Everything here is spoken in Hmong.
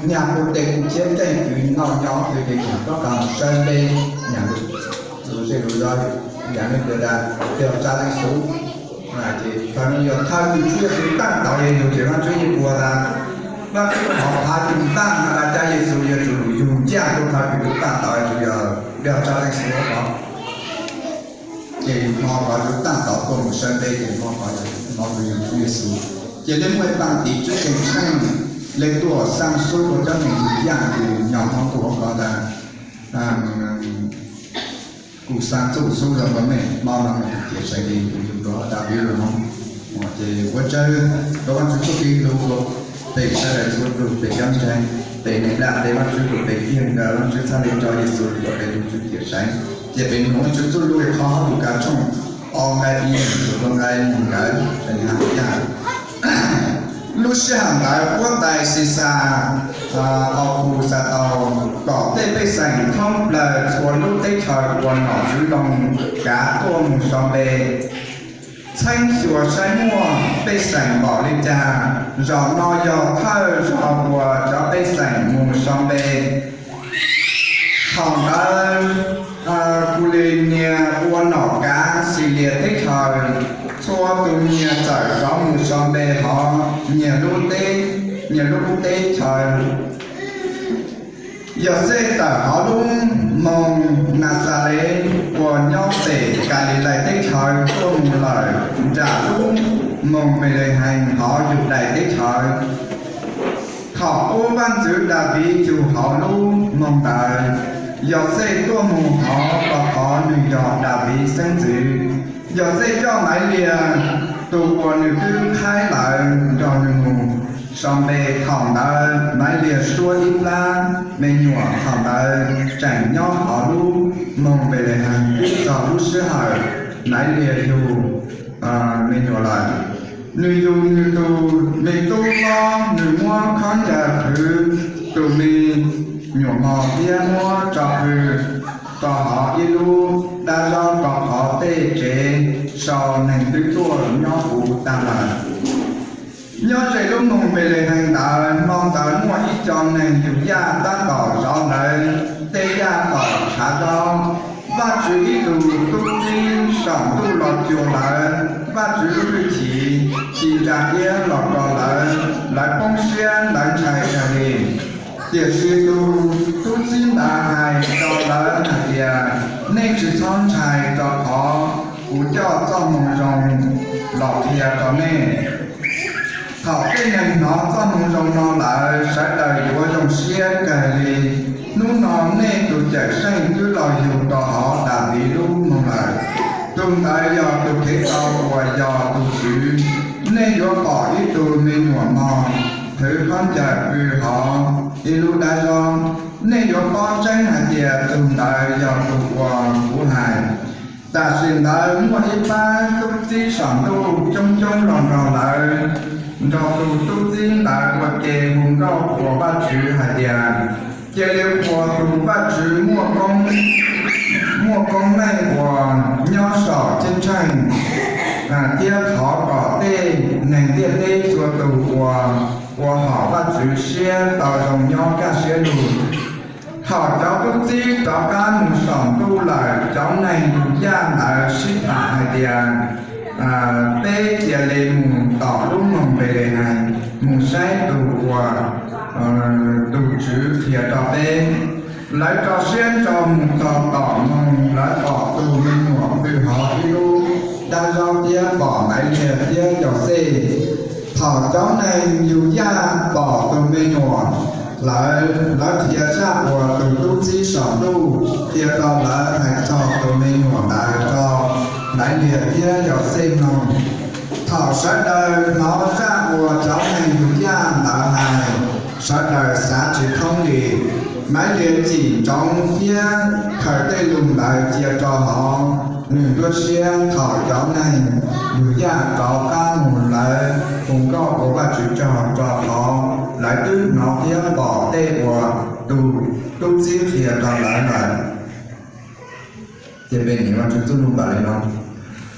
nyag kuv tes kuv khiav nkeeg kwv noj nyob twg ces nyag rov qab mus sawv npe, nyag lus, lus zej lus zos, yam li tias dag, yog tsa leej xwb. Ces thaum no yog thawj tus Tswv Yexus taaj tod yog yug ces Vaajtswv yeej ua tas, Vaajtswv hov phav tus taaj no tas cov Yexus yuav tsum yug ncaj rau thawj tus taaj tod, yog, yog tsa leej xwb os. Ces hmo qhov tus taaj tod tuaj mus sawv npe ces hmo qhov, hmo tus yug Tswv Yexus. Ces nej muaj ib paaj tiv Tswv Ceeb Tsheej, lawv tuaj xaa xub rau cov neeg yug yaj kws nyob hmo ntuj hov ko tas, kuv xaa txuj xub zoo rau nej, hmo no nej tus ciam seev ces yug rau Daviv lub hoob. Ces ua tsaug rau Vaajtswv txuj kev hlub, peb sawv daws txhua tus peb cov ntseeg, peb neeg dab peb Vaajtswv tus peb kiag ntawd Vaajtswv txhaj le tso Yexus ua peb tus Tswv ciam seev. Ces peb mloog Vaajtswv txuj lus qhov Lukas tshooj ob nqai ib mus rau nqai nees nkaum, tseem hais tias, lub sij hawm ntawd huab tais Xixas Augus xav tau kom tej pej xeem thoob plaws txhua lub teb chaws uas nom tswv Loos kav tuaj mus so npe, txheeb xyuas saib muaj pej xeem npaum li cas. Zaum no yog thawj zaug uas cov pej xeem mus so npe. Thaum ntawd Kulinias ua nom kav Xilias teb chaws, txhua tus nyias txawm rov mus so npe hauv nyias lub teb, nyias lub teb chaws. Yauxej tawm hauv lub moos Naxales uas nyob pem Kalilais teb chaws tuaj mus lawm nram lub moos Npelehees hauv Yudais teb chaws, thaum ub Vaajntxwv Daviv yug hauv lub moos ntawd. Yauxej tuaj mus hauv rau qhov nws yog Daviv xeeb ntxwv. Yauxej coj Maivliag, tus uas nws twb qhaib lawm, nrog nws mus so npe. Thaum ntawd Maivliag suab ib plab me nyuam, thaum ntawd tseem nyob hauv lub moos Npelehees twb txog lub sij hawm Maivliag yug me nyuam lawm. Nws yug nws tus me tub hlob, nws muab khaub ncaws qhwv tus me nyuam mog thiab muab tso pw rau hauv ib lub dab zaub, rau qhov tej tsev sau neeg twb tuaj nyob puv tag lawm. Nyob ze lub moos Npelehees ntawd, hmo ntawd muaj ib co neeg yug yaj tab tom zov lawv tej yaj tom tshav zaub. Vajtswv ib tug tub txib saum ntuj los cuag lawv. Vajtswv lub hwj chim ci ntsa iab los rau lawv, lawv poob siab, lawv ntshai kawg li. Tiam sis tus tub txib ntawd hais rau lawv hais tias, nej tsis txhob ntshai, rau qhov kuv coj txoj moo zoo los qhia rau nej. Thaum tej neeg hnov txoj moo zoo no lawm, sawv daws yuav zoo siab kawg li. Hnub no nej tus Cawmseej twb los yug rau hauv Daviv lub moos lawm. Tus ntawd yog tus Khetos uas yog tus Tswv. Nej yuav pom ib tug me nyuam mog thwv khaub ncaws pw hauv ib lub dab zaub. Nej yuav paub tseeb hais tias tus ntawd yog tus uas kuv hais. Tam sim ntawd muaj ib pab tub txib saum ntuj coob coob los nrog lawv, nrog tus tub txib ntawd ua ke hu nkauj qhuas Vajtswv hais tias, cia li qhuas tus Vajtswv muaj koob, muaj koob meej uas nyob saum ceeb tsheej, thiab thov kom tej neeg ntiaj teb txhua tus uas ua haum Vajtswv siab tau zoo nyob kaj siab lug. Thaum cov tub txib rov qab mus saum ntuj lawm, cov neeg yug yaj ntawd sib tham hais tias, peb cia li mus tom lub moos Npelehees mus saib tus uas tus Tswv qhia rau peb. Lawv rau siab ntso mus txog tom moos, lawv pom tus me nyuam pw hauv ib lub dab zaub thiab pom Maivliag thiab Yauxej. Thaum cov neeg yug yaj pom tus me nyuam lawm, lawv qhia zaj uas tus tub txib saum ntuj qhia rau lawv hais txog tus me nyuam ntawd rau Maivliag thiab Yauxej mloog. Thaum sawv daws hnov zaj uas cov neeg yug yaj ntawd hais, sawv daws xav tsis thoob li. Maivliag cim ntsoov thiab khaws tej lus ntawd cia rau hauv nws nruab siab. Thaum cov neeg yug yaj rov qab mus, lawv hu nkauj ua Vajtswv tsaug rau qhov lawv twb hnov thiab pom tej uas tus tub txib qhia rau lawv lawm. Ces peb niam Vajtswv txuj lug npaum li no.